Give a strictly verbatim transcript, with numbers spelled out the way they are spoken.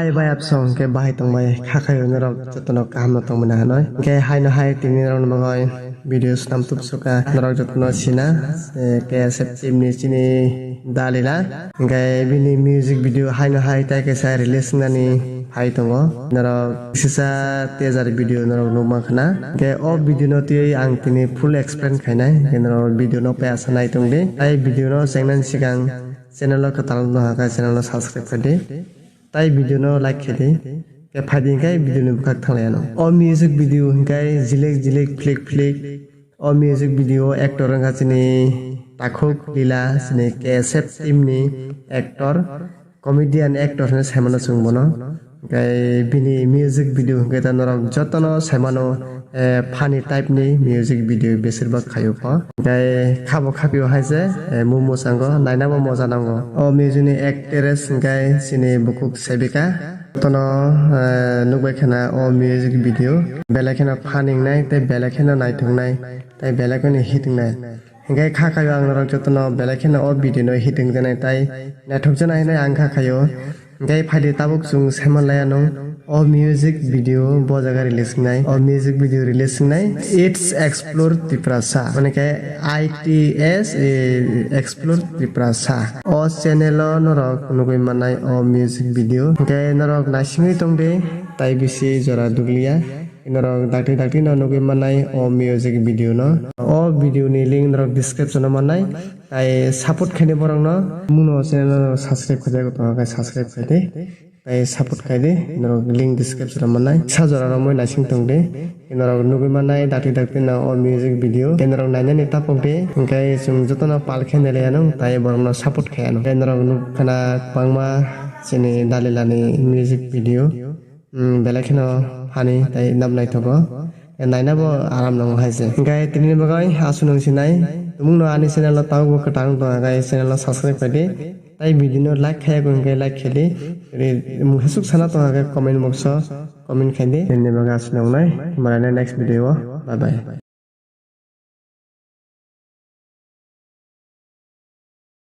Hai bai apsong ke bahai tongbai kha khayo norok jotono kaham no tongmani hanoi. Ke hai no hai tini norok no bagoi video swnam tubsuka norok jotono sina, eh, K S F team ni chini dalila. Hingke bini music video hai no hai tai kaisa release nani hai tongo. Norok sisa teaser video norok nukma khna. Hingke o video no twiwi ang tini full explain khainai. Hingke norok video no paya sanai tongdi. Tai video no chengnani sikang channel o kwtal no haka channel no subscribe khaidi. Tai video no like khaidi. Ke phaidi hingke video ni bwkhak thanglaiano. O music video hingke jilek jilek flick flick. O music video actor wngkha chini Takhuk Lila, chini K S F team ni actor, comedian actor hinwi saimano chwng bono. Hingke bini music video hingke ta norok jotono saimano, eh, funny type ni music video besir bak khayo pho. Hingke khabo khapio hai se, eh, mumo chango, naina bo moja nango. O music ni actress hingke chini Bukuk Sevika. Jotono, eh, nukbai khana o music video. Belai kheno funny wngnai tei belai kheno naithok nai tei belai kheno hit wngnai. Hingke kha khayo ang norok jotono belai kheno o video no hit wngjanai tai naithokjana hinwi ang kha khayo. Hingke phaidi tabuk chwng saiman laianw o music video bo jaga release wngnai. O music video release wngnai It's Explore Tiprasa. Mane khe I T S, eh, Explore Tiprasa. O channel o norok nugwi mannai o music video. Hingke norok naisingwi tongdi, tai bisi jora dukliya. Norok dakti dakti no nugwi mannai o music video no. O video ni link norok description o mannai. Tai support khaidi borok no. Muno channel no subscribe khaijak tongo khe subscribe khaidi. Tai support khaidi. Norok link description o mannai. Sa jora romwi naising tongdi. Norok nugwi mannai dakti dakti no o music video. Norok nainani tapokdi. Hingke chwng jotono pal khe neliya nung tai borok no support khaiya nung. Norok nukha na kwbangma chini dalila ni music video. Hmm, belai kheno funny tei nab naithogo. Naina bo aram nango hai se. Hingke tini bagwi aswk nung sinai. Tumung no ani channel o tabuk bo kwtang tong khe channel o subscribe khaidi. Tai video no like khaya khe hingke like khaidi. Tini mung hasuk sana tong khe comment box o comment khaidi. Tini bagwi aswk nung nai. Maraina next video o. Bye bye.